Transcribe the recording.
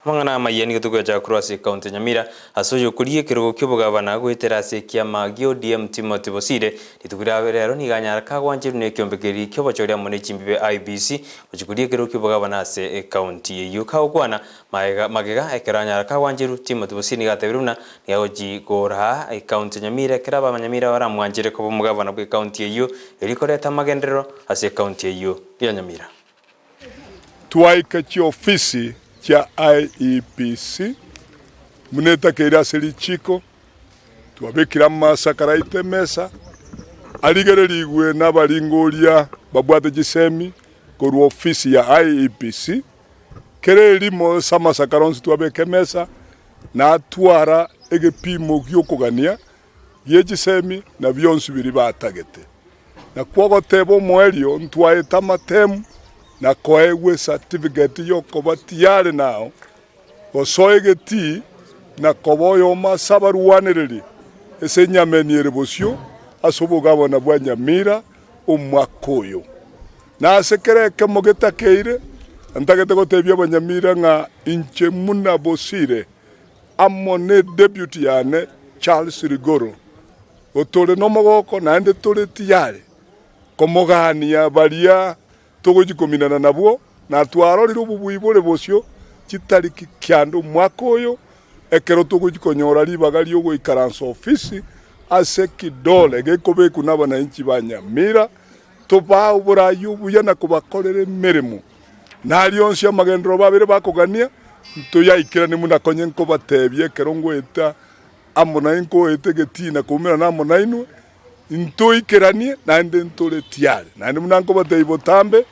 Amang'ana amayia nigo togoyacha korwa ase ekaunti ya Nyamira ase oyokoria ekerogo ki'obogabana goetera ase ekiama gia ODM Timothy Bosire. Rituko ria rero nigo anyara kagwancherwa nekiombe keria ki'obochori amo ne chimbibe IEBC gochia koria ekerogo ki'obogabana ase ekaunti eyio. Kagokwana magega magega ekero anyara kagwancherwa Timothy Bosire nigo atebire buna nigo agochi koraa ekaunti ya Nyamira ekero abanyamira baramwanchere koba omogabana bw'ekaunti eyio erio koreta amagenderero ase ekaunti eyio ya Nyamira. Twaika chiofisi chia IEBC buna etakeire ase richiko, twabekire amasakara aito emesa, arigererigwe nabaringoria babwate chisemi korwa ofisi ya IEBC. Kera erimo ase amasakara onsi twabeka emesa, natwara egepimo gi'okogania gie chisemi na bionsi biria batagete. Nakwo ogoteba omoerio ntwaete amatemu na koegwa esatifiketi y'okoba tiyari nao gosoa egetii na koba oyomo ase abarwanereri ase enyameni ere bosio ase obogabana bwa Nyamira omwaka oyo. Na ase kera ekemo getakeire, ntagete gotebia Abanyamira ng'a inche muna Bosire amo ne deputy yane Charles Rigoro, gotore nomogoko naende tore tiyari komogania baria togochia kominana nabwo, na twarorire obobui bore bosio chitariki kianda omwaka oyo, ekero togochia konyora ribaga riogoikaransa ofisi ase ekidole gekobekwa nabananchi ba Nyamira, tobae oborai obuya na kobakorera emeremo. Na aria onsi amagenderero babere bakogania, ntoyaikeranie buna konye nkobatebia ekero ngoeta amo naye nkoeta egetii na koumerana amo nainwe, ntoikeranie naende ntore tiare. Naende buna nkobatebia botambe.